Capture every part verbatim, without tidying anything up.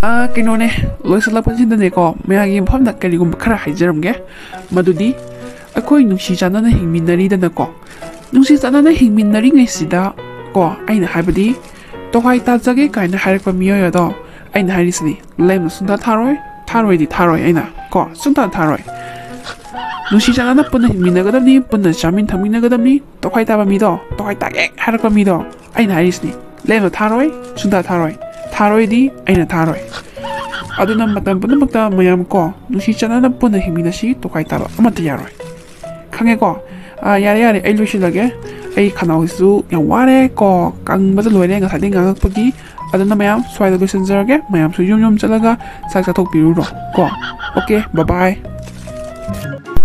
ꯑ, ꯀꯩꯅꯣꯅꯦ, ꯂꯣꯏꯁꯤꯜꯂꯛꯄꯁꯤꯗꯅꯦꯀꯣ, ꯃꯌꯥꯝꯒꯤ ꯃꯐꯝꯗ ꯀꯔꯤꯒꯨꯝꯕ ꯈꯔ ꯍꯥꯏꯖꯔꯝꯒꯦ꯫ ꯃꯗꯨꯗꯤ ꯑꯩꯈꯣꯏ ꯅꯨꯡꯁꯤ ꯆꯥꯟꯅꯅ ꯍꯤꯡꯃꯤꯟꯅꯔꯤꯗꯅꯀꯣ, ꯅꯨꯡꯁꯤ ꯆꯥꯟꯅꯅ ꯍꯤꯡꯃꯤꯟꯅꯔꯤꯉꯩꯁꯤꯗ ꯀꯣ, ꯑꯩꯅ ꯍꯥꯏꯕꯗꯤ ꯇꯣꯈꯥꯏ ꯇꯥꯖꯒꯦ ꯀꯥꯏꯅ ꯍꯥꯏꯔꯛꯄ ꯃꯤꯑꯣꯏ ꯑꯗꯣ, ꯑꯩꯅ ꯍꯥꯏꯔꯤꯁꯤꯅꯤ, ꯂꯦꯝꯅ ꯁꯨꯡꯊꯥ ꯊꯥꯔꯣꯏ, ꯊꯥꯔꯣꯏꯗꯤ ꯊꯥꯔꯣꯏ ꯑꯩꯅ ꯀꯣ, ꯁꯨꯡꯊꯥ ꯊꯥꯔꯣꯏ꯫ ꯅꯨꯡꯁꯤ ꯆꯥꯟꯅꯅ ꯄꯨꯟꯅ ꯍꯤꯡꯃꯤꯟꯅꯒꯗꯕꯅꯤ, ꯄꯨꯟꯅ ꯆꯥꯃꯤꯟ ꯊꯛꯃꯤꯟꯅꯒꯗꯕꯅꯤ꯫ ꯇꯣꯈꯥꯏ ꯇꯥꯕ ꯃꯤꯗꯣ, ꯇꯣꯈꯥꯏ ꯇꯥꯒꯦ ꯍꯥꯏꯔꯛꯄ ꯃꯤꯗꯣ, ꯑꯩꯅ ꯍꯥꯏꯔꯤꯁꯤꯅꯤ, ꯂꯦꯝꯅ ꯊꯥꯔꯣꯏ, ꯁꯨꯡꯊꯥ ꯊꯥꯔꯣꯏ꯫ ꯊꯥꯔꯣꯏꯗꯤ ꯑꯩꯅ ꯊꯥꯔꯣꯏ꯫ ꯑꯗꯨꯅ ꯃꯇꯝ ꯄꯨꯝꯅꯃꯛꯇ ꯃꯌꯥꯝ ꯀꯣ, ꯅꯨꯡꯁꯤ ꯆꯥꯟꯅꯅ ꯄꯨꯟꯅ ꯍꯤꯡꯃꯤꯟꯅꯁꯤ, ꯇꯣꯈꯥꯏ ꯇꯥꯕ ꯑꯃꯠꯇ ꯌꯥꯔꯣꯏ꯫ ꯈꯪꯉꯦꯀꯣ? ꯑꯥ, ꯌꯥꯔꯦ, ꯌꯥꯔꯦ, ꯑꯩ ꯂꯣꯏꯁꯤꯜꯂꯒꯦ꯫ ꯑꯩ ꯈꯅꯥꯎꯁꯤꯁꯨ ꯌꯥꯝ ꯋꯥꯔꯦ ꯀꯣ, ꯀꯪꯕꯗ ꯂꯣꯏꯔꯦ ꯉꯁꯥꯏꯗꯩ ꯉꯥꯡꯉꯛꯄꯒꯤ꯫ ꯑꯗꯨꯅ ꯃꯌꯥꯝ ꯁ꯭ꯋꯥꯏꯗ ꯂꯣꯏꯁꯤꯟꯖꯔꯒꯦ, ꯃꯌꯥꯝꯁꯨ ꯌꯨꯝ ꯌꯨꯝ ꯆꯠꯂꯒ ꯆꯥꯛ ꯆꯥꯊꯣꯛꯄꯤꯔꯨꯔꯣ ꯀꯣ꯫ Okay, bye bye꯫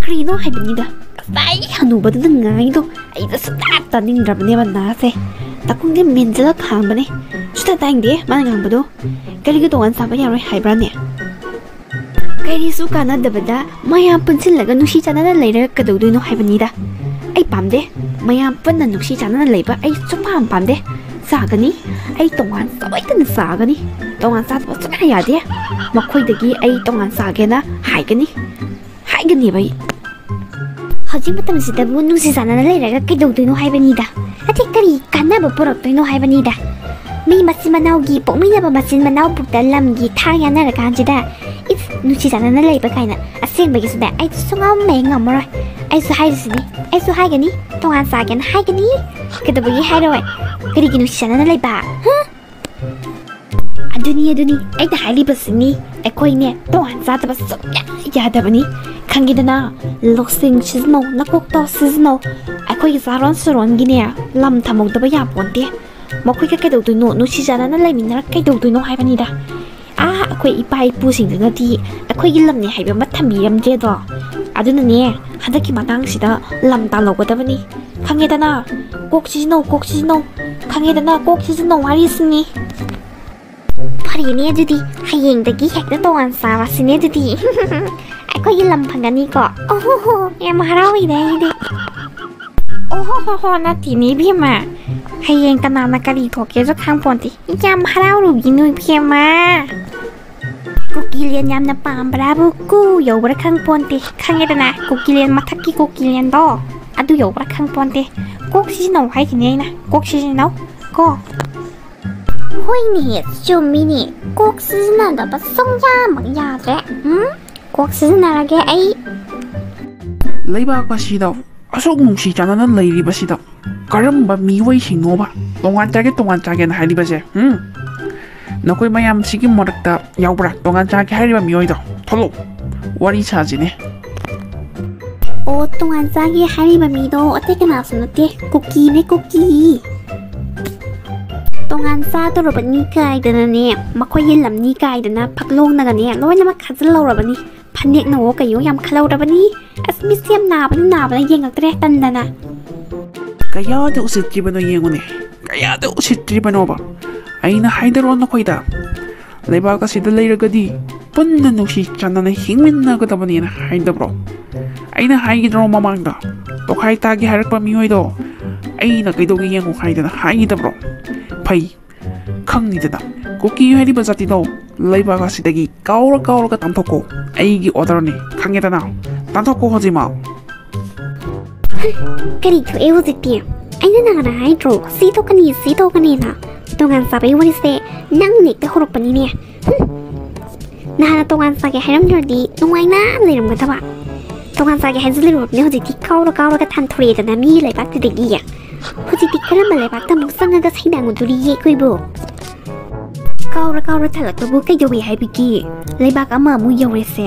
ꯀꯔꯤꯅꯣ ꯍꯥꯏꯕꯅꯤꯗ, ꯉꯁꯥꯏ ꯍꯅꯨꯕꯗꯨꯅ ꯉꯥꯡꯉꯤꯗꯣ ꯑꯩꯗ ꯁꯨꯡꯇꯥ ꯇꯥꯅꯤꯡꯗ꯭ꯔꯕꯅꯦꯕ꯫ ꯅꯥꯁꯦ ꯅꯥꯀꯣꯡꯁꯦ ꯃꯦꯟꯁꯤꯜꯂ ꯈꯥꯡꯕꯅꯦ꯫ ꯁꯨꯡꯇꯥ ꯇꯥꯅꯤꯡꯗꯦ ꯃꯥꯅ ꯉꯥꯡꯕꯗꯣ꯫ ꯀꯔꯤꯒꯤ ꯇꯣꯉꯥꯟ ꯆꯥꯕ ꯌꯥꯔꯣꯏ ꯍꯥꯏꯕ꯭ꯔꯥꯅꯦ? ꯀꯔꯤꯁꯨ ꯀꯥꯟꯅꯗꯕꯗ ꯃꯌꯥꯝ ꯄꯨꯟꯁꯤꯜꯂꯒ ꯅꯨꯡꯁꯤ ꯆꯥꯟꯅꯅ ꯂꯩꯔꯒ ꯀꯩꯗꯧꯗꯣꯏꯅꯣ ꯍꯥꯏꯕꯅꯤꯗ꯫ ꯑꯩ ꯄꯥꯝꯗꯦ꯫ ꯃꯌꯥꯝ ꯄꯨꯟꯅ ꯅꯨꯡꯁꯤ ꯆꯥꯟꯅꯅ ꯂꯩꯕ ꯑꯩ ꯁꯨꯡꯄꯥꯝ ꯄꯥꯝꯗꯦ꯫ ꯆꯥꯒꯅꯤ꯫ ꯑꯩ ꯇꯣꯉꯥꯟ ꯁꯣꯏꯗꯅ ꯆꯥꯒꯅꯤ꯫ ꯇꯣꯉꯥꯟ ꯆꯥꯗꯕ ꯁꯨꯡꯌꯥ ꯌꯥꯗꯦ꯫ ꯃꯈꯣꯏꯗꯒꯤ ꯑꯩ ꯇꯣꯉꯥꯟ ꯆꯥꯒꯦꯅ ꯍꯥꯏꯒꯅꯤ꯫ ꯍꯥꯏꯒꯅꯦꯕ ꯑꯩ꯫ ꯍꯧꯖꯤꯛ ꯃꯇꯝꯁꯤꯗꯕꯨ ꯅꯨꯡꯁꯤ ꯆꯥꯟꯅꯅ ꯂꯩꯔꯒ ꯀꯩꯗꯧꯗꯣꯏꯅꯣ ꯍꯥꯏꯕꯅꯤꯗ? ꯑꯇꯩ ꯀꯔꯤ ꯀꯥꯟꯅꯕ ꯄꯨꯔꯛꯇꯣꯏꯅꯣ ꯍꯥꯏꯕꯅꯤꯗ? ꯃꯤ ꯃꯆꯤꯟ ꯃꯅꯥꯎꯒꯤ, ꯄꯣꯛꯃꯤꯟꯅꯕ ꯃꯆꯤꯟ ꯃꯅꯥꯎ ꯄꯣꯛꯇ ꯂꯝꯒꯤ ꯊꯥꯡ ꯌꯥꯅꯔꯀꯥꯟꯁꯤꯗ, ꯏꯁ, ꯅꯨꯡꯁꯤ ꯆꯥꯟꯅꯅ ꯂꯩꯕ ꯀꯥꯏꯅ꯫ ꯑꯁꯦꯡꯕꯒꯤꯁꯨꯅꯦ, ꯑꯩꯁꯨ ꯁꯨꯡꯉꯝ ꯍꯦꯛ ꯉꯝꯃꯔꯣꯏ꯫ ꯑꯩꯁꯨ ꯍꯥꯏꯔꯤꯁꯤꯅꯤ, ꯑꯩꯁꯨ ꯍꯥꯏꯒꯅꯤ, ꯇꯣꯉꯥꯟ ꯆꯥꯒꯦꯅ ꯍꯥꯏꯒꯅꯤ꯫ ꯀꯩꯗꯧꯕꯒꯤ ꯍꯥꯏꯔꯣꯏ? ꯀꯔꯤꯒꯤ ꯅꯨꯡꯁꯤ ꯆꯥꯟꯅꯅ ꯂꯩꯕ? ꯍꯥ? ꯑꯗꯨꯅꯤ, ꯑꯗꯨꯅꯤ ꯑꯩꯅ ꯍꯥꯏꯔꯤꯕꯁꯤꯅꯤ꯫ ꯑꯩꯈꯣꯏꯅꯦ ꯇꯣꯉꯥꯟ ꯆꯥꯗꯕ ꯁꯨꯡꯌꯥ ꯌꯥꯗꯕꯅꯤ꯫ ꯈꯪꯉꯦꯗꯅ, ꯂꯧꯁꯤꯡ ꯁꯤꯖꯤꯟꯅꯧ, ꯅꯀꯣꯛꯇꯣ ꯁꯤꯖꯤꯟꯅꯧ꯫ ꯑꯩꯈꯣꯏꯒꯤ ꯆꯥꯔꯣꯟ ꯁꯨꯔꯣꯟꯒꯤꯅꯦ ꯂꯝ ꯊꯝꯍꯧꯗꯕ ꯌꯥꯄꯣꯟꯇꯦ꯫ ꯃꯈꯣꯏꯒ ꯀꯩꯗꯧꯗꯣꯏꯅꯣ? ꯅꯨꯡꯁꯤ ꯆꯥꯟꯅꯅ ꯂꯩꯃꯤꯟꯅꯔ ꯀꯩꯗꯧꯗꯣꯏꯅꯣ ꯍꯥꯏꯕꯅꯤꯗ꯫ ꯑꯥ, ꯑꯩꯈꯣꯏ ꯏꯄꯥ ꯏꯄꯨꯁꯤꯡꯗꯨꯅꯗꯤ ꯑꯩꯈꯣꯏꯒꯤ ꯂꯝꯅꯦ ꯍꯥꯏꯕ ꯑꯃ ꯊꯝꯕꯤꯔꯝꯗ꯭ꯔꯦꯗꯣ꯫ ꯑꯗꯨꯅꯅꯦ, ꯍꯟꯗꯛꯀꯤ ꯃꯇꯥꯡꯁꯤꯗ ꯂꯝ ꯇꯥꯜꯍꯧꯒꯗꯕꯅꯤ꯫ ꯈꯪꯉꯦꯗꯅ? ꯀꯣꯛ ꯁꯤꯖꯤꯟꯅꯧ, ꯀꯣꯛ ꯁꯤꯖꯤꯟꯅꯧ꯫ ꯈꯪꯉꯦꯗꯅ? ꯀꯣꯛ ꯁꯤꯖꯤꯟꯅꯧ ꯍꯥꯏꯔꯤꯁꯤꯅꯤ꯫ ꯐꯔꯦꯅꯦ, ꯑꯗꯨꯗꯤ ꯍꯌꯦꯡꯗꯒꯤ ꯍꯦꯛꯇ ꯇꯣꯉꯥꯟ ꯆꯥꯔꯁꯤꯅꯦ ꯑꯗꯨꯗꯤ꯫ ꯑꯩꯈꯣꯏꯒꯤ ꯂꯝ ꯐꯪꯒꯅꯤꯀꯣ꯫ ꯑꯣꯍꯣ ꯍꯣ, ꯌꯥꯝ ꯍꯔꯥꯎꯏꯗ ꯑꯩꯗꯤ꯫ ꯑꯣꯍꯣ ꯍꯣ ꯍꯣ, ꯅꯠꯇꯦꯅꯦ ꯏꯕꯦꯝꯃ, ꯍꯌꯦꯡ ꯀꯅꯥꯅ ꯀꯔꯤ ꯊꯣꯛꯀꯦꯁꯨ ꯈꯪꯄꯣꯟꯇꯦ꯫ ꯌꯥꯝ ꯍꯔꯥꯎꯔꯨꯒꯤꯅꯨ ꯏꯕꯦꯝꯃ꯫ ꯀꯨꯀꯤꯂꯦꯟ ꯌꯥꯝꯅ ꯄꯥꯝꯕ꯭ꯔꯥꯕꯨ ꯀꯨ ꯌꯧꯕ꯭ꯔꯥ ꯈꯪ ꯄꯣꯟꯇꯦ꯫ ꯈꯪꯉꯦꯗꯅ, ꯀꯨꯀꯤꯂꯦꯟ ꯃꯊꯛꯀꯤ ꯀꯨꯀꯤꯂꯦꯟꯗꯣ, ꯑꯗꯨ ꯌꯧꯕ꯭ꯔꯥ ꯈꯪ ꯄꯣꯟꯇꯦ꯫ ꯀꯣꯛ ꯁꯤꯖꯤꯟꯅꯧ ꯍꯥꯏꯈꯤꯅꯦ ꯑꯩꯅ, ꯀꯣꯛ ꯁꯤꯖꯤꯟꯅꯧ ꯀꯣ꯫ ꯍꯣꯏꯅꯦ, ꯆꯨꯝꯃꯤꯅꯦ, ꯀꯣꯛ ꯁꯤꯖꯤꯟꯅꯗꯕ ꯁꯨꯡꯌꯥꯃꯛ ꯌꯥꯗ꯭ꯔꯦ꯫ ꯎꯝ, ꯀꯣꯛ ꯁꯤꯖꯤꯟꯅꯔꯒꯦ ꯑꯩ꯫ ꯂꯩꯕꯥꯛ ꯑꯁꯤꯗ ꯑꯁꯨꯛ ꯅꯨꯡꯁꯤ ꯆꯥꯟꯅꯅ ꯂꯩꯔꯤꯕꯁꯤꯗ ꯀꯔꯝꯕ ꯃꯤꯑꯣꯏꯁꯤꯡꯅꯣꯕ ꯇꯣꯉꯥꯟ ꯆꯥꯒꯦ, ꯇꯣꯉꯥꯟ ꯆꯥꯒꯦꯅ ꯍꯥꯏꯔꯤꯕꯁꯦ? ꯎꯝ? ꯅꯈꯣꯏ ꯃꯌꯥꯝꯁꯤꯒꯤ ꯃꯔꯛꯇ ꯌꯥꯎꯕ꯭ꯔꯥ ꯇꯣꯉꯥꯟ ꯆꯥꯒꯦ ꯍꯥꯏꯔꯤꯕ ꯃꯤꯑꯣꯏꯗꯣ? ꯊꯣꯛꯂꯛꯑꯣ, ꯋꯥꯔꯤ ꯁꯥꯁꯤꯅꯦ꯫ ꯑꯣ, ꯇꯣꯉꯥꯟ ꯆꯥꯒꯦ ꯍꯥꯏꯔꯤꯕ ꯃꯤꯗꯣ ꯑꯇꯩ ꯀꯅꯥꯁꯨ ꯅꯠꯇꯦ, ꯀꯨꯀꯤꯅꯦ, ꯀꯨꯀꯤ꯫ ꯇꯣꯉꯥꯟ ꯆꯥꯗꯧꯔꯕꯅꯤ ꯀꯥꯏꯗꯅꯅꯦ, ꯃꯈꯣꯏ ꯌꯦꯜꯂꯝꯅꯤ ꯀꯥꯏꯗꯅ ꯐꯛꯂꯣꯡꯅꯒꯅꯦ ꯂꯣꯏꯅꯃꯛ ꯈꯥꯖꯤꯜꯍꯧꯔꯕꯅꯤ꯫ ꯐꯅꯦꯛꯅꯋꯣ ꯀꯩꯌꯣ ꯌꯥꯝ ꯈꯜꯍꯧꯔꯕꯅꯤ꯫ ꯑꯁ, ꯃꯤꯠꯁꯦ ꯌꯥꯝ ꯅꯥꯕꯅ ꯅꯥꯕꯅ ꯌꯦꯡꯉꯛꯇ꯭ꯔꯦ, ꯇꯟꯗꯅ꯫ ꯀꯌꯥꯗ ꯎꯁꯤꯠꯇ꯭ꯔꯤꯕꯅꯣ ꯌꯦꯡꯉꯨꯅꯦ, ꯀꯌꯥꯗ ꯎꯁꯤꯠꯇ꯭ꯔꯤꯕꯅꯣꯕ꯫ ꯑꯩꯅ ꯍꯥꯏꯗꯔꯣ ꯅꯈꯣꯏꯗ, ꯂꯩꯕꯥꯛ ꯑꯁꯤꯗ ꯂꯩꯔꯒꯗꯤ ꯄꯨꯟꯅ ꯅꯨꯡꯁꯤ ꯆꯥꯟꯅꯅ ꯍꯤꯡꯃꯤꯟꯅꯒꯗꯕꯅꯦꯅ ꯍꯥꯏꯗꯕ꯭ꯔꯣ? ꯑꯩꯅ ꯍꯥꯏꯈꯤꯗ꯭ꯔꯣ ꯃꯃꯥꯡꯗ, ꯇꯣꯈꯥꯏ ꯇꯥꯒꯦ ꯍꯥꯏꯔꯛꯄ ꯃꯤꯑꯣꯏꯗꯣ ꯑꯩꯅ ꯀꯩꯗꯧꯒꯦ ꯌꯦꯡꯉꯨ ꯍꯥꯏꯗꯅ ꯍꯥꯏꯈꯤꯗꯕ꯭ꯔꯣ? ꯐꯩ, ꯈꯪꯉꯤꯗꯅ, ꯀꯨꯀꯤ ꯍꯥꯏꯔꯤꯕ ꯖꯥꯇꯤꯗꯣ ꯂꯩꯕꯥꯛ ꯑꯁꯤꯗꯒꯤ ꯀꯥꯎꯔ ꯀꯥꯎꯔꯒ ꯇꯥꯟꯊꯣꯛꯀꯣ꯫ ꯑꯩꯒꯤ ꯑꯣꯔꯗꯔꯅꯤ, ꯈꯪꯉꯦꯗꯅ? ꯇꯥꯟꯊꯣꯛꯀꯣ ꯍꯧꯖꯤꯛꯃꯛ꯫ ꯀꯔꯤ ꯊꯣꯛꯑꯦ ꯍꯧꯖꯤꯛꯇꯤ? ꯑꯩꯅ ꯅꯍꯥꯟꯅ ꯍꯥꯏꯗ꯭ꯔꯣ, ꯁꯤ ꯊꯣꯛꯀꯅꯤ, ꯁꯤ ꯊꯣꯛꯀꯅꯤꯅ? ꯇꯣꯉꯥꯟ ꯆꯥꯕꯒꯤ ꯋꯥꯔꯤꯁꯦ ꯅꯪꯅ ꯍꯦꯛꯇ ꯍꯧꯔꯛꯄꯅꯤꯅꯦ꯫ ꯍꯨꯝ꯫ ꯅꯍꯥꯟꯅ ꯇꯣꯉꯥꯟ ꯆꯥꯒꯦ ꯍꯥꯏꯔꯝꯗ꯭ꯔꯗꯤ ꯅꯨꯡꯉꯥꯏꯅ ꯂꯩꯔꯝꯒꯗꯕ꯫ ꯇꯣꯉꯥꯟ ꯆꯥꯒꯦ ꯍꯥꯏꯖꯤꯜꯂꯨꯔꯕꯅꯤ, ꯍꯧꯖꯤꯛꯇꯤ ꯀꯥꯎꯔ ꯀꯥꯎꯔꯒ ꯊꯥꯟꯊꯣꯔꯛꯑꯦꯗꯅ ꯃꯤꯒꯤ ꯂꯩꯕꯥꯛꯇꯨꯗꯒꯤ꯫ ꯍꯧꯖꯤꯛꯇꯤ ꯀꯔꯝꯕ ꯂꯩꯕꯥꯛꯇ ꯑꯃꯨꯛ ꯆꯪꯉꯒ ꯁꯩꯗꯥꯡꯉꯨꯗꯣꯔꯤꯒꯦ ꯑꯩꯈꯣꯏꯕꯨ? ꯀꯥꯎꯔ ꯀꯥꯎꯔ ꯊꯥꯒꯠꯄꯕꯨ ꯀꯩꯗꯧꯏ ꯍꯥꯏꯕꯒꯤ? ꯂꯩꯕꯥꯛ ꯑꯃ ꯑꯃꯨꯛ ꯌꯧꯔꯦꯁꯦ꯫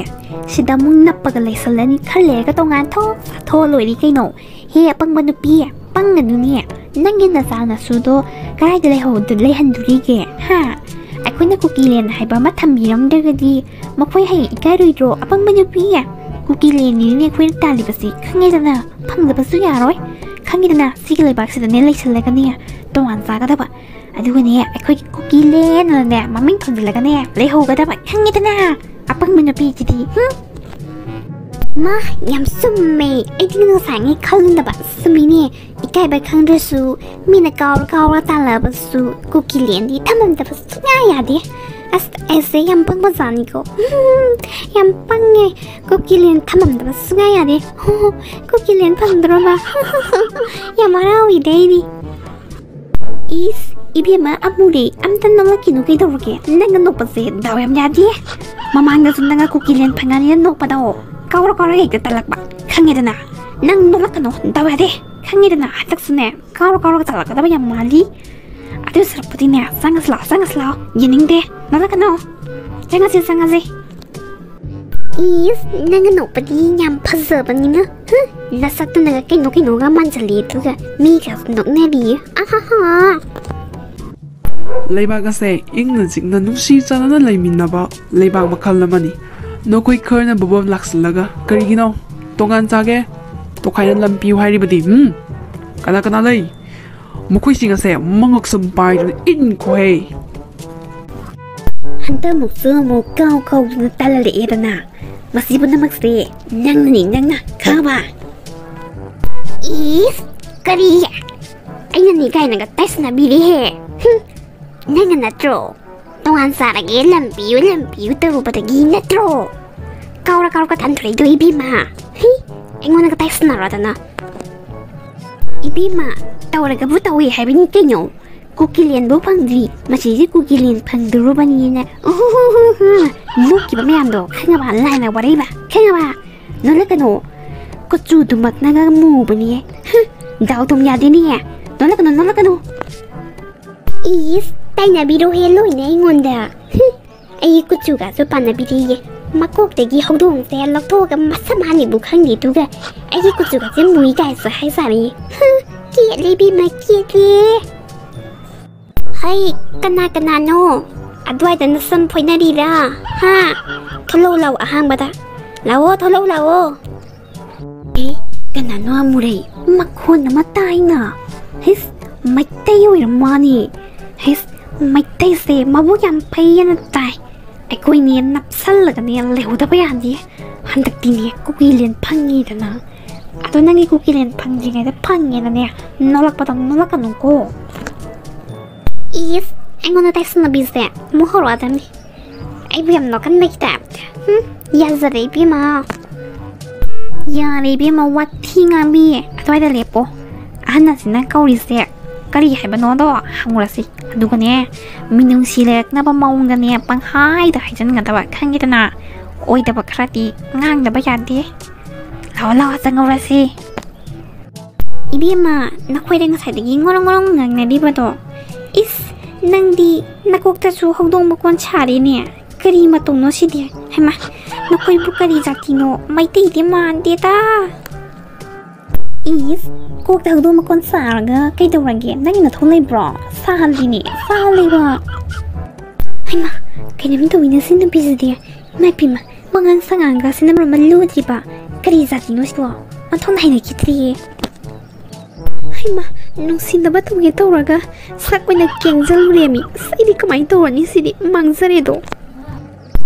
ꯁꯤꯗ ꯑꯃꯨꯛ ꯅꯞꯄꯒ ꯂꯩꯁꯜꯂꯅꯤ, ꯈꯔ ꯂꯩꯔꯒ ꯇꯣꯉꯥꯟ ꯊꯣꯛ ꯆꯥꯊꯣꯛꯑ ꯂꯣꯏꯔꯦ ꯀꯩꯅꯣ꯫ ꯍꯦ ꯑꯄꯪꯕ ꯅꯨꯄꯤ, ꯄꯪꯒꯅꯨꯅꯦ꯫ ꯅꯪꯒꯤ ꯅꯆꯥ ꯅꯁꯨꯗꯣ ꯀꯗꯥꯏꯗ ꯂꯩꯍꯧꯗ-, ꯂꯩꯍꯟꯗꯣꯔꯤꯒꯦ? ꯍꯥ? ꯑꯩꯈꯣꯏꯅ ꯀꯨꯀꯤꯂꯦꯟ ꯍꯥꯏꯕ ꯑꯃ ꯊꯝꯕꯤꯔꯝꯗ꯭ꯔꯒꯗꯤ ꯃꯈꯣꯏ ꯍꯌꯦꯡ ꯏꯀꯥꯏꯔꯣꯏꯗ꯭ꯔꯣ? ꯑꯄꯪꯕ ꯅꯨꯄꯤ! ꯀꯨꯀꯤꯂꯦꯟꯅꯤꯅꯦ ꯑꯩꯈꯣꯏꯅ ꯇꯥꯜꯂꯤꯕꯁꯤ, ꯈꯪꯉꯦꯗꯅ? ꯐꯪꯗꯕꯁꯨ ꯌꯥꯔꯣꯏ꯫ ꯈꯪꯉꯤꯗꯅ? ꯁꯤꯒꯤ ꯂꯩꯕꯥꯛꯁꯤꯗꯅꯦ ꯂꯩꯁꯜꯂꯒꯅꯦ ꯇꯣꯉꯥꯟ ꯆꯥꯒꯗꯕ꯫ ꯑꯗꯨꯒꯅꯦ ꯑꯩꯈꯣꯏꯒꯤ ꯀꯨꯀꯤꯂꯦꯟꯅꯅꯦ ꯃꯃꯤꯡ ꯊꯣꯟꯖꯤꯜꯂꯒꯅꯦ ꯂꯩꯍꯧꯒꯗꯕ꯫ ꯈꯪꯉꯤꯗꯅ? ꯑꯄꯪꯕ ꯅꯨꯄꯤꯁꯤꯗꯤ꯫ ꯍꯨꯝ꯫ ꯃꯥ, ꯌꯥꯝ ꯆꯨꯝꯃꯦ꯫ ꯑꯩꯗꯤ ꯉꯁꯥꯏꯉꯩ ꯈꯜꯂꯨꯗꯕ꯫ ꯆꯨꯝꯃꯤꯅꯦ꯫ ꯏꯀꯥꯏꯕ ꯈꯪꯗ꯭ꯔꯁꯨ, ꯃꯤꯅ ꯀꯥꯎꯔ ꯀꯥꯎꯔ ꯇꯥꯜꯂꯛꯑꯕꯁꯨ, ꯀꯨꯀꯤꯂꯦꯟꯗꯤ ꯊꯝꯃꯝꯗꯕ ꯁꯨꯡꯌꯥ ꯌꯥꯗꯦ꯫ ꯑꯁ, ꯑꯩꯁꯦ ꯌꯥꯝ ꯄꯪꯕꯖꯥꯠꯅꯤꯀꯣ꯫ ꯌꯥꯝ ꯄꯪꯉꯦ꯫ ꯀꯨꯀꯤ ꯂꯦꯟ ꯊꯝꯃꯝꯗꯕ ꯁꯨꯡꯌꯥ ꯌꯥꯗꯦ꯫ ꯀꯨꯀꯤ ꯂꯦꯟ ꯐꯪꯗ꯭ꯔꯣꯕ? ꯌꯥꯝ ꯍꯔꯥꯎꯏꯗ ꯑꯩꯗꯤ꯫ ꯏꯁ, ꯏꯕꯦꯝꯃ ꯑꯃꯨꯔꯦ, ꯑꯝꯇ ꯅꯣꯛꯂꯛꯈꯤꯅꯨ ꯀꯩꯗꯧꯔꯒꯦ? ꯅꯪꯅ ꯅꯣꯛꯄꯁꯦ ꯗꯥꯎ ꯌꯥꯝ ꯌꯥꯗꯦ꯫ ꯃꯃꯥꯡꯗꯁꯨ ꯅꯪꯅ ꯀꯨꯀꯤ ꯂꯦꯟ ꯐꯪꯉꯅꯤꯅ ꯅꯣꯛꯄꯗꯣ, ꯀꯥꯎꯔ ꯀꯥꯎꯔ ꯍꯦꯛꯇ ꯇꯜꯂꯛꯄ꯫ ꯈꯪꯉꯦꯗꯅ? ꯅꯪ ꯅꯣꯛꯂꯛꯀꯅꯣ, ꯗꯥꯎ ꯌꯥꯗꯦ꯫ ꯈꯪꯉꯦꯗꯅ? ꯍꯟꯗꯛꯁꯨꯅꯦ, ꯀꯥꯎꯔ ꯀꯥꯎꯔꯒ ꯇꯜꯂꯛꯀꯗꯕ ꯌꯥꯝ ꯃꯥꯜꯂꯤ꯫ ꯑꯗꯨ ꯁꯔꯨꯛꯄꯨꯗꯤꯅꯦ, ꯆꯪꯉꯁꯤ ꯂꯥꯛꯑꯣ, ꯆꯪꯉꯁꯤ ꯂꯥꯛꯑꯣ꯫ ꯌꯦꯡꯅꯤꯡꯗꯦ꯫ ꯅꯣꯛꯂꯛꯀꯅꯣ꯫ ꯆꯪꯉꯁꯤ, ꯆꯪꯉꯁꯤ꯫ ꯏꯁ, ꯅꯪꯅ ꯅꯣꯛꯄꯗꯤ ꯌꯥꯝ ꯐꯖꯕꯅꯤꯅ꯫ ꯍꯨꯝ, ꯅꯁꯛꯇꯨꯅꯒ ꯀꯩꯅꯣ ꯀꯩꯅꯣꯒ ꯃꯥꯟꯁꯤꯜꯂꯤ, ꯑꯗꯨꯒ ꯃꯤꯒ ꯅꯣꯛꯅꯔꯤ꯫ ꯑꯍꯥꯍꯥ꯫ ꯂꯩꯕꯥꯛ ꯑꯁꯦ ꯏꯪꯅ ꯆꯤꯛꯅ ꯅꯨꯡꯁꯤ ꯆꯥꯟꯅꯅ ꯂꯩꯃꯤꯟꯅꯕ ꯂꯩꯕꯥꯛ ꯃꯈꯜ ꯑꯃꯅꯤ꯫ ꯅꯈꯣꯏ ꯈꯔꯅ ꯕꯣꯕꯣꯝ ꯂꯥꯛꯁꯤꯜꯂꯒ, "ꯀꯔꯤꯒꯤꯅꯣ? ꯇꯣꯉꯥꯟ ꯆꯥꯒꯦ? ꯇꯣꯈꯥꯏꯅ ꯂꯝ ꯄꯤꯌꯨ" ꯍꯥꯏꯔꯤꯕꯗꯤ, ꯍꯨꯝ? ꯀꯅꯥ ꯀꯅꯥ ꯂꯩ? ꯃꯈꯣꯏꯁꯤꯡ ꯑꯁꯦ ꯃꯉꯛ ꯁꯝ ꯄꯥꯏꯗꯨꯅ ꯏꯟꯈꯣꯍꯦ꯫ ꯍꯟꯗꯛꯃꯨꯛꯁꯨ ꯑꯃꯨꯛ ꯀꯥꯎ ꯀꯥꯎꯗꯨꯅ ꯇꯜꯂꯛꯑꯦꯗꯅ꯫ ꯃꯁꯤ ꯄꯨꯝꯅꯃꯛꯁꯦ ꯅꯪꯅꯅꯤ, ꯅꯪꯅ ꯈꯪꯉꯕ? ꯏꯁ, ꯀꯔꯤ? ꯑꯩꯅꯅꯤ ꯀꯥꯏꯅꯒ ꯇꯥꯏꯁꯟꯅꯕꯤꯔꯦꯍꯦ꯫ ꯍꯨꯝ, ꯅꯪꯅ ꯅꯠꯇ꯭ꯔꯣ? "ꯇꯣꯉꯥꯟ ꯆꯥꯔꯒꯦ, ꯂꯝ ꯄꯤꯌꯨ, ꯂꯝ ꯄꯤꯌꯨ" ꯇꯧꯔꯨꯕꯗꯒꯤ ꯅꯠꯇ꯭ꯔꯣ? ꯀꯥꯎꯔ ꯀꯥꯎꯔꯒ ꯊꯟꯊꯣꯔꯛꯏꯗꯣ ꯏꯕꯦꯝꯃ꯫ ꯍꯤ, ꯑꯩꯉꯣꯟꯗꯒ ꯇꯥꯏꯁꯟꯅꯔꯗꯅ꯫ ꯏꯕꯦꯝꯃ, ꯇꯧꯔꯒꯕꯨ ꯇꯧꯏ ꯍꯥꯏꯕꯅꯤ ꯀꯩꯅꯣ꯫ ꯀꯨꯀꯤ ꯂꯦꯟꯕꯨ ꯐꯪꯗ꯭ꯔꯤ, ꯃꯁꯤꯗꯤ ꯀꯨꯀꯤ ꯂꯦꯟ ꯐꯪꯗꯣꯔꯕꯅꯤꯅ꯫ ꯎꯍꯨꯍꯨꯍꯨꯍꯨ꯫ ꯅꯣꯛꯈꯤꯕ ꯃꯌꯥꯝꯗꯣ ꯈꯪꯉꯕ? ꯂꯥꯏꯅ ꯋꯥꯔꯩꯕ ꯈꯪꯉꯕ? ꯅꯣꯛꯂꯛꯀꯅꯣ꯫ ꯀꯨꯆꯨꯗꯨꯃꯛꯅꯒ ꯃꯨꯕꯅꯤꯌꯦ꯫ ꯍꯨꯝ, ꯗꯥꯎ ꯑꯗꯨꯝ ꯌꯥꯗꯦꯅꯦ꯫ ꯅꯣꯛꯂꯛꯀꯅꯣ, ꯅꯣꯛꯂꯛꯀꯅꯣ꯫ ꯏꯁ, ꯇꯥꯏꯅꯕꯤꯔꯣꯍꯦ ꯂꯣꯏꯅ ꯑꯩꯉꯣꯟꯗ꯫ ꯍꯨꯝ, ꯑꯩꯒꯤ ꯀꯨꯆꯨꯒꯁꯨ ꯄꯥꯟꯅꯕꯤꯔꯤꯌꯦ꯫ ꯃꯀꯣꯛꯇꯒꯤ ꯍꯧꯗꯣꯡꯁꯦ ꯂꯧꯊꯣꯛꯑꯒ ꯃꯁꯝ ꯍꯥꯠꯂꯤꯕꯨ ꯈꯪꯗꯦ, ꯑꯗꯨꯒ ꯑꯩꯒꯤ ꯀꯨꯆꯨꯒꯁꯦ ꯃꯨꯏ ꯀꯥꯏꯁꯨ ꯍꯥꯏꯖꯥꯔꯤꯌꯦ꯫ ꯍꯨꯝ, ꯀꯦꯠꯂꯦ ꯏꯕꯦꯝꯃ, ꯀꯦꯠꯂꯦ꯫ ꯍꯩ, ꯀꯅꯥ ꯀꯅꯥꯅꯣ? ꯑꯗꯨꯋꯥꯏꯗ ꯅꯁꯝ ꯐꯣꯏꯅꯔꯤꯔꯥ? ꯍꯥ? ꯊꯣꯛꯂꯛꯎ ꯂꯥꯛꯑꯣ ꯑꯍꯥꯡꯕꯗ꯫ ꯂꯥꯛꯑꯣ, ꯊꯣꯛꯂꯛꯎ ꯂꯥꯛꯑꯣ꯫ ꯑꯦ, ꯀꯅꯥꯅꯣ ꯑꯃꯨꯔꯩ? ꯃꯈꯣꯟ ꯑꯃ ꯇꯥꯏꯅ꯫ ꯍꯤꯁ, ꯃꯩꯇꯩ ꯑꯣꯏꯔ ꯃꯥꯅꯤ꯫ ꯍꯤꯁ, ꯃꯩꯇꯩꯁꯦ ꯃꯕꯨꯛ ꯌꯥꯝ ꯐꯩꯌꯦꯅ ꯇꯥꯏ꯫ ꯑꯩꯈꯣꯏꯅꯦ ꯅꯞꯁꯜꯂꯒꯅꯦ ꯂꯩꯍꯧꯗꯕ ꯌꯥꯗꯦ꯫ ꯍꯟꯗꯛꯇꯤꯅꯦ ꯀꯨꯀꯤ ꯂꯦꯟ ꯐꯪꯉꯤꯗꯅ꯫ ꯑꯗꯣ ꯅꯪꯒꯤ ꯀꯨꯀꯤ ꯂꯦꯟ ꯐꯪꯗ꯭ꯔꯤꯉꯩꯗ ꯐꯪꯉꯦꯅꯅꯦ ꯅꯣꯛꯂꯛꯄꯗꯣ ꯅꯣꯛꯂꯛꯀꯅꯨꯀꯣ꯫ ꯏꯁ, ꯑꯩꯉꯣꯟꯗ ꯇꯥꯏꯁꯟꯅꯕꯤꯁꯦ ꯑꯃꯨꯛ ꯍꯧꯔꯛꯑꯗꯕꯅꯤ꯫ ꯑꯩꯕꯨ ꯌꯥꯝ ꯅꯣꯛꯀꯟꯕꯒꯤ ꯇꯥꯏꯞꯇ꯫ ꯍꯨꯝ, ꯌꯥꯖꯔꯦ ꯏꯕꯦꯝꯃ꯫ ꯌꯥꯔꯦ ꯏꯕꯦꯝꯃ, ꯋꯥꯊꯤ ꯉꯥꯡꯕꯤ꯫ ꯑꯗꯨꯋꯥꯏꯗ ꯂꯦꯞꯄꯣ꯫ ꯑꯍꯟ ꯑꯁꯤꯅ ꯀꯧꯔꯤꯁꯦ ꯀꯔꯤ ꯍꯥꯏꯕꯅꯣꯗꯣ ꯍꯪꯉꯨꯔꯁꯤ꯫ ꯑꯗꯨꯒꯅꯦ, ꯃꯤꯅꯨꯡꯁꯤ ꯂꯩꯔꯛꯅꯕ ꯃꯑꯣꯡꯗꯅꯦ ꯄꯪꯍꯥꯏꯗ ꯍꯥꯏꯖꯟꯒꯗꯕ, ꯈꯪꯉꯦꯗꯅ? ꯑꯣꯏꯗꯕ ꯈꯔꯗꯤ ꯉꯥꯡꯗꯕ ꯌꯥꯗꯦ꯫ ꯂꯥꯛꯑꯣ, ꯂꯥꯛꯑꯣ, ꯆꯪꯍꯧꯔꯁꯤ꯫ ꯏꯕꯦꯝꯃ, ꯅꯈꯣꯏꯗ ꯉꯁꯥꯏꯗꯒꯤ ꯉꯣꯔꯣꯡ ꯉꯣꯔꯣꯡ ꯉꯥꯡꯅꯔꯤꯕꯗꯣ꯫ ꯏꯁ, ꯅꯪꯗꯤ ꯅꯀꯣꯛꯇꯁꯨ ꯍꯧꯗꯣꯡ ꯃꯀꯣꯟ ꯁꯥꯔꯤꯅꯦ꯫ ꯀꯔꯤ ꯃꯇꯧꯅꯣ ꯁꯤꯗꯤ? ꯍꯩꯃꯥ, ꯅꯈꯣꯏꯕꯨ ꯀꯔꯤ ꯖꯥꯇꯤꯅꯣ? ꯃꯩꯇꯩꯗꯤ ꯃꯥꯟꯗꯦꯗ꯫ ꯏꯁ, ꯀꯣꯛꯇ ꯍꯧꯗꯣꯡ ꯃꯀꯣꯟ ꯁꯥꯔꯒ ꯀꯩꯗꯧꯔꯒꯦ? ꯅꯪꯒꯤ ꯅꯊꯧ ꯂꯩꯕ꯭ꯔꯣ? ꯁꯥꯍꯜꯂꯤꯅꯦ, ꯁꯥꯍꯜꯂꯤꯕ꯫ ꯍꯩꯃꯥ, ꯀꯩꯅꯣꯝ ꯇꯧꯏꯅꯦ ꯁꯤ ꯅꯨꯄꯤꯁꯤꯗꯤ꯫ ꯏꯃꯥ ꯏꯄꯦꯝꯃ, ꯋꯥꯉꯥꯡ ꯁꯉꯥꯡꯒꯁꯤꯅ ꯃꯔꯣꯟ ꯑꯃ ꯂꯨꯗ꯭ꯔꯤꯕ꯫ ꯀꯔꯤ ꯖꯥꯇꯤꯅꯣ ꯁꯤꯕꯣ? ꯑꯣꯟꯊꯣꯛꯅ ꯍꯩꯅꯈꯤꯗ꯭ꯔꯤꯌꯦ꯫ ꯍꯩꯃꯥ, ꯅꯨꯡꯁꯤꯅꯕ ꯇꯧꯒꯦ ꯇꯧꯔꯒ ꯁꯛ ꯑꯣꯏꯅ ꯀꯦꯡꯖꯜꯂꯨꯔꯦꯃꯤ꯫ ꯑꯁ, ꯑꯩꯗꯤ ꯀꯃꯥꯏꯅ ꯇꯧꯔꯅꯤ ꯁꯤꯗꯤ? ꯃꯥꯡꯖꯔꯦꯗꯣ꯫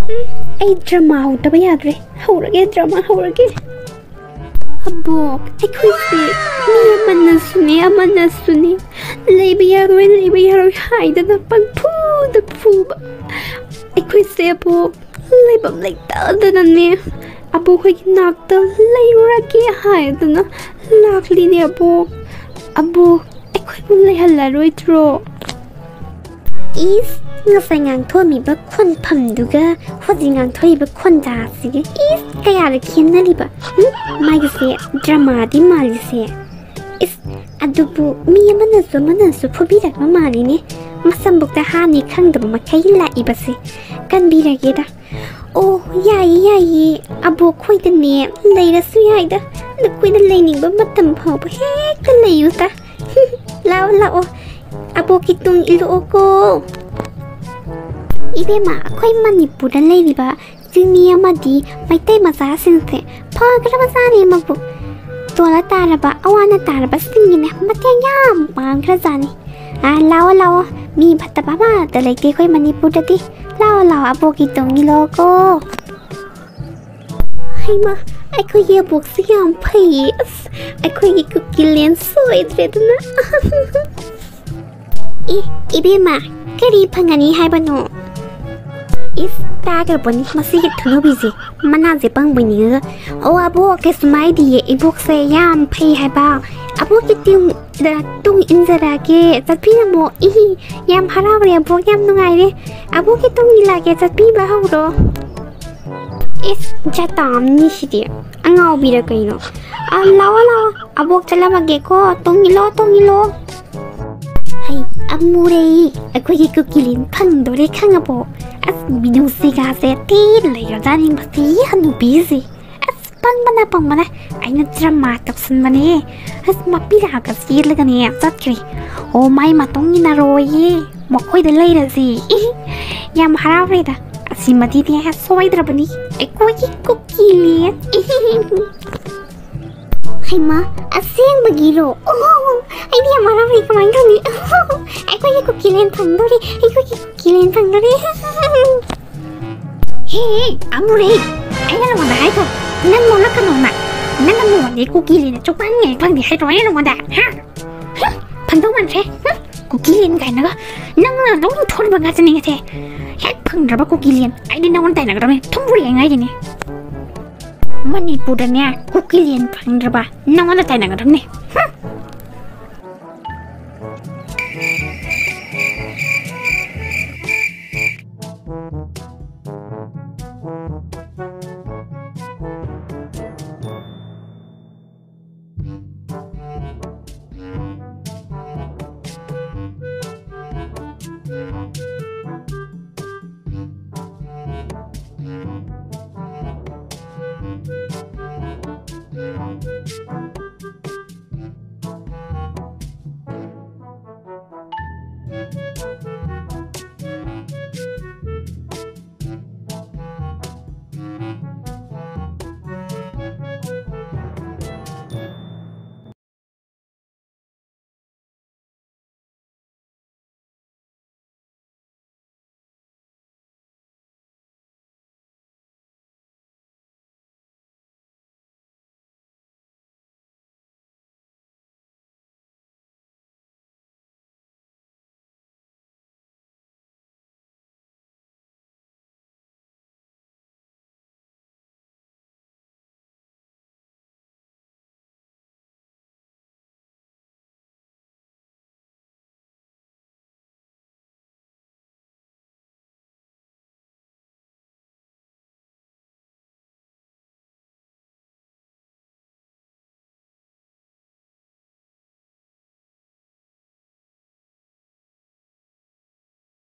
ꯎꯝ, ꯑꯩ ꯗ꯭ꯔꯃꯥ ꯍꯧꯗꯕ ꯌꯥꯗ꯭ꯔꯦ꯫ ꯍꯧꯔꯒꯦ, ꯗ꯭ꯔꯃꯥ ꯍꯧꯔꯒꯦ꯫ ꯑꯕꯣꯛ, ꯑꯩꯈꯣꯏꯁꯦ ꯃꯤ ꯑꯃꯅꯁꯨꯅꯦ, ꯑꯃꯅꯁꯨꯅꯦ ꯂꯩꯕ ꯌꯥꯔꯣꯏ, ꯂꯩꯕ ꯌꯥꯔꯣꯏ ꯍꯥꯏꯗꯅ ꯄꯪꯐꯨꯗ ꯐꯨꯕ꯫ ꯑꯩꯈꯣꯏꯁꯦ ꯑꯕꯣꯛ ꯂꯩꯐꯝ ꯂꯩꯇꯗꯅꯅꯦ ꯑꯕꯣꯛ ꯈꯣꯏꯒꯤ ꯅꯥꯛꯇ ꯂꯩꯔꯨꯔꯒꯦ ꯍꯥꯏꯗꯅ ꯂꯥꯛꯂꯤꯅꯦ ꯑꯕꯣꯛ꯫ ꯑꯕꯣꯛ, ꯑꯩꯈꯣꯏꯕꯨ ꯂꯩꯍꯜꯂꯔꯣꯏꯗ꯭ꯔꯣ? ꯏꯁ, ꯉꯁꯥꯏ ꯉꯥꯡꯊꯣꯛꯑꯝꯃꯤꯕ ꯈꯣꯟꯐꯝꯗꯨꯒ ꯍꯧꯖꯤꯛ ꯉꯥꯡꯊꯣꯛꯏꯕ ꯈꯣꯟꯗꯥꯁꯤꯒ, ꯏꯁ, ꯀꯌꯥꯗ ꯈꯦꯠꯅꯔꯤꯕ? ꯎꯝ? ꯃꯥꯒꯤꯁꯦ ꯗ꯭ꯔꯃꯥꯗꯤ ꯃꯥꯜꯂꯤꯁꯦ꯫ ꯏꯁ, ꯑꯗꯨꯕꯨ ꯃꯤ ꯑꯃꯅꯁꯨ ꯑꯃꯅꯁꯨ ꯐꯨꯕꯤꯔꯛꯄ ꯃꯥꯜꯂꯤꯅꯦ꯫ ꯃꯁꯝꯕꯨꯛꯇ ꯍꯥꯅꯤ ꯈꯪꯗꯕ ꯃꯈꯩ ꯂꯥꯛꯏꯕꯁꯦ꯫ ꯀꯟꯕꯤꯔꯒꯦꯗ꯫ ꯑꯣ, ꯌꯥꯏꯌꯦ, ꯌꯥꯏꯌꯦ꯫ ꯑꯕꯣꯛ ꯈꯣꯏꯗꯅꯦ ꯂꯩꯔꯁꯨ ꯌꯥꯏꯗ꯫ ꯅꯈꯣꯏꯅ ꯂꯩꯅꯤꯡꯕ ꯃꯇꯝ ꯐꯥꯎꯕ ꯍꯦꯛꯇ ꯂꯩꯌꯨꯗ꯫ ꯂꯥꯛꯑꯣ, ꯂꯥꯛꯑꯣ꯫ ꯑꯕꯣꯛꯀꯤ ꯇꯨꯡ ꯏꯜꯂꯛꯑꯣꯀꯣ꯫ ꯏꯕꯦꯝꯃ, ꯑꯩꯈꯣꯏ ꯃꯅꯤꯄꯨꯔꯗ ꯂꯩꯔꯤꯕ ꯆꯤꯡꯃꯤ ꯑꯃꯗꯤ ꯃꯩꯇꯩ ꯃꯆꯥꯁꯤꯡꯁꯦ ꯐꯈ꯭ꯔꯕꯖꯥꯠꯅꯤ ꯃꯕꯨꯛ꯫ ꯇꯣꯜꯂ ꯇꯥꯔꯕ, ꯑꯋꯥꯅ ꯇꯥꯔꯕꯁꯤꯡꯒꯤꯅꯦ ꯃꯇꯦꯡ ꯌꯥꯝ ꯄꯥꯡꯈ꯭ꯔꯖꯥꯠꯅꯤ꯫ ꯑꯥ, ꯂꯥꯛꯑꯣ, ꯂꯥꯛꯑꯣ꯫ ꯃꯤ ꯐꯠꯇꯕ ꯑꯃꯠꯇ ꯂꯩꯇꯦ ꯑꯩꯈꯣꯏ ꯃꯅꯤꯄꯨꯔꯗꯗꯤ꯫ ꯂꯥꯛꯑꯣ, ꯂꯥꯛꯑꯣ, ꯑꯕꯣꯛꯀꯤ ꯇꯨꯡ ꯏꯜꯂꯛꯑꯣꯀꯣ꯫ ꯍꯩꯃꯥ, ꯑꯩꯈꯣꯏꯒꯤ ꯑꯕꯣꯛꯁꯤ ꯌꯥꯝ ꯐꯩꯌꯦ꯫ ꯑꯁ, ꯑꯩꯈꯣꯏꯒꯤ ꯀꯨꯀꯤꯂꯦꯟ ꯁꯣꯏꯗ꯭ꯔꯦꯗꯅ꯫ ꯑꯦ, ꯏꯕꯦꯝꯃ, ꯀꯔꯤ ꯐꯪꯒꯅꯤ ꯍꯥꯏꯕꯅꯣ? ꯏꯁ, ꯇꯥꯈ꯭ꯔꯕꯅꯤ ꯃꯁꯤꯒꯤ ꯊꯨꯅꯨꯕꯤꯁꯦ꯫ ꯃꯅꯥꯁꯦ ꯄꯪꯕꯩ ꯅꯤꯡꯉꯒ꯫ ꯑꯣ ꯑꯕꯣꯛ, ꯀꯩꯁꯨꯝ ꯍꯥꯏꯗꯤꯌꯦ꯫ ꯏꯕꯣꯛꯁꯦ ꯌꯥꯝ ꯐꯩ ꯍꯥꯏꯕ꯫ ꯑꯕꯣꯛꯀꯤ ꯇꯨꯡ, ꯇꯨꯡ ꯏꯟꯖꯔꯛꯑꯒꯦ꯫ ꯆꯠꯄꯤꯔꯝꯃꯣ꯫ ꯏꯍꯤ, ꯌꯥꯝ ꯍꯔꯥꯎꯔꯦ ꯑꯕꯣꯛ, ꯌꯥꯝ ꯅꯨꯡꯉꯥꯏꯔꯦ꯫ ꯑꯕꯣꯛꯀꯤ ꯇꯨꯡ ꯏꯜꯂꯛꯑꯒꯦ, ꯆꯠꯄꯤꯕ ꯍꯧꯔꯣ꯫ ꯏꯁ, ꯖꯇꯥꯝꯅꯤ ꯁꯤꯗꯤ꯫ ꯑꯉꯥꯎꯕꯤꯔ ꯀꯩꯅꯣ? ꯑ, ꯂꯥꯛꯑꯣ, ꯂꯥꯛꯑꯣ꯫ ꯑꯕꯣꯛ ꯆꯠꯂꯝꯃꯒꯦꯀꯣ꯫ ꯇꯨꯡ ꯏꯜꯂꯣ, ꯇꯨꯡ ꯏꯜꯂꯣ꯫ ꯍꯩ, ꯑꯃꯨꯔꯩ, ꯑꯩꯈꯣꯏꯒꯤ ꯀꯨꯀꯤꯂꯦꯟ ꯐꯪꯗꯣꯔꯦ ꯈꯪꯉꯕꯣ? ꯑꯁ, ꯃꯤꯅꯨꯡꯁꯤꯒꯥꯁꯦ ꯊꯤꯅ ꯂꯩꯔꯖꯥꯠꯅꯤ ꯃꯁꯤ ꯍꯅꯨꯕꯤꯁꯦ꯫ ꯑꯁ, ꯄꯪꯕꯅ, ꯄꯪꯕꯅ꯫ ꯑꯩꯅ ꯗ꯭ꯔꯃꯥ ꯇꯧꯁꯟꯕꯅꯦ꯫ ꯑꯁ, ꯃꯄꯤꯔꯥꯒ ꯆꯦꯜꯂꯒꯅꯦ ꯆꯠꯈ꯭ꯔꯦ꯫ ꯑꯣ, ꯃꯥꯏ ꯃꯇꯨꯡ ꯏꯟꯅꯔꯣꯏꯌꯦ꯫ ꯃꯈꯣꯏꯗ ꯂꯩꯔꯁꯤ꯫ ꯌꯥꯝ ꯍꯔꯥꯎꯔꯦꯗ꯫ ꯑꯁꯤꯃꯗꯤꯅꯦ ꯁꯣꯏꯗ꯭ꯔꯕꯅꯤ꯫ ꯑꯩꯈꯣꯏꯒꯤ ꯀꯨꯀꯤꯂꯦꯟ꯫ ꯍꯩꯃꯥ, ꯑꯁꯦꯡꯕꯒꯤꯔꯣ? ꯑꯣ, ꯑꯩꯗꯤ ꯌꯥꯝ ꯍꯔꯥꯎꯔꯦ꯫ ꯀꯃꯥꯏꯅ ꯇꯧꯅꯤ? ꯑꯩꯈꯣꯏꯒꯤ ꯀꯨꯀꯤꯂꯦꯟ ꯐꯪꯗꯣꯔꯦ꯫ ꯑꯩꯈꯣꯏꯒꯤ ꯀꯨꯀꯤꯂꯦꯟ ꯐꯪꯗꯣꯔꯦ꯫ ꯍꯦ, ꯍꯦ, ꯑꯃꯨꯔꯩ, ꯑꯩꯅ ꯅꯉꯣꯟꯗ ꯍꯥꯏꯗꯣ, ꯅꯪ ꯅꯣꯛꯂꯛꯀꯅꯣꯅ꯫ ꯅꯪꯅ ꯅꯣꯛꯑꯗꯤ ꯀꯨꯀꯤꯂꯦꯟꯅ ꯆꯨꯞꯄꯟꯉꯦ ꯈꯪꯗꯦ ꯍꯥꯏꯗ꯭ꯔꯣ ꯑꯩꯅ ꯅꯉꯣꯟꯗ? ꯍꯥ? ꯍꯨꯝ, ꯐꯪꯗꯧ ꯃꯥꯟꯗ꯭ꯔꯦ꯫ ꯍꯨꯝ, ꯀꯨꯀꯤꯂꯦꯟ ꯀꯥꯏꯅꯒ꯫ ꯅꯪꯅ ꯂꯧꯅꯤꯡ ꯊꯣꯛꯂꯤꯕ ꯉꯥꯛꯇꯅꯤ ꯉꯁꯦ꯫ ꯍꯦꯛ ꯐꯪꯗ꯭ꯔꯕ ꯀꯨꯀꯤꯂꯦꯟ, ꯑꯩꯗꯤ ꯅꯉꯣꯟꯗ ꯇꯥꯏꯅꯒꯗꯕꯅꯤ꯫ ꯊꯨꯝꯕꯨꯔꯦ ꯉꯥꯏꯔꯤꯅꯦ꯫ ꯃꯅꯤꯄꯨꯔꯗꯅꯦ ꯀꯨꯀꯤꯂꯦꯟ ꯐꯪꯗ꯭ꯔꯕ ꯅꯉꯣꯟꯗ ꯇꯥꯏꯅꯒꯗꯕꯅꯤ꯫ ꯍꯨꯝ,